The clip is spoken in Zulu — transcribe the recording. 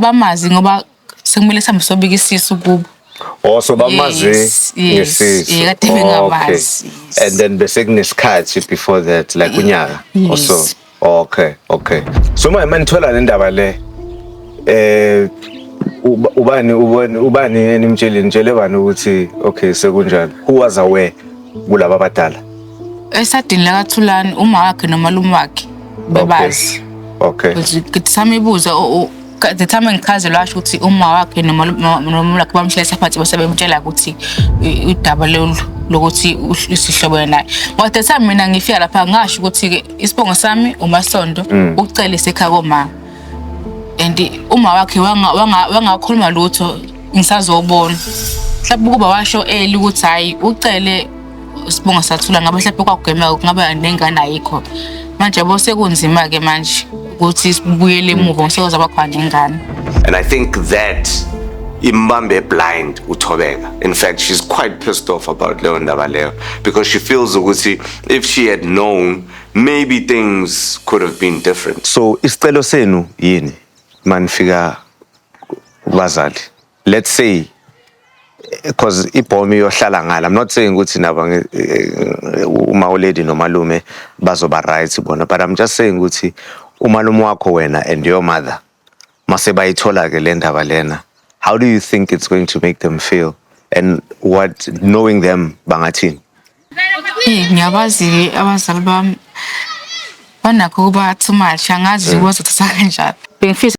Bamazi ngoba sekumele sihambe sobika isisu kubo. Oh, so bamazi Yes. ngesisu. Yeah, kade bengamazi. Yes. And then bese kunesikhathi before that, like unyaka or so. Yes. Okay. So manje manithola le ndaba le, ubani enimtshele, nitshele bani ukuthi okay, sekunjalo? Who was aware kulaba abadala? Esadini lakaThulani, uma wakhe nomalume wakhe bebazi. Because the ibuza, the time engichazelwa, washo ukuthi uma wakhe nomalume wakhe bamhlalisa phansi, bese bemtshela ukuthi udaba lolu lokuthi isihlobene naye. Ngoba the time mina ngifika lapha, ngasho ukuthi-ke isibongo sami uMasondo, ucele isekhaya komama. And uma wakhe wangakhuluma lutho, ngisazobona. Mhlawumbe ukuba washo early ukuthi hhayi, ucele isibongo sathula, ngabe mhlawumbe kwagwemeka, kungabe nengane ayikho. Manje yabo, sekunzima-ke manje ukuthi sibuyele emuva, ngisekuzoba khona nengane. And I think that imbambe blind uThobeka. In fact, she's quite pissed off about leyo ndaba leyo because she feels ukuthi if she had known, maybe things could have been different. So isicelo senu yini manifika kubazali? Let's say, because ibhomu iyohlala ngala. I'm not saying ukuthi naba uma ulady nomalume bazoba right bona, but I'm just saying ukuthi umalume wakho wena and your mother, mase bayithola ke le ndaba lena, how do you think it's going to make them feel, and what, knowing them, bangathini? Eh, ngiyabazi abazali bami, banakho ukuba too much, angazi bazothatha kanjani. Bengifisa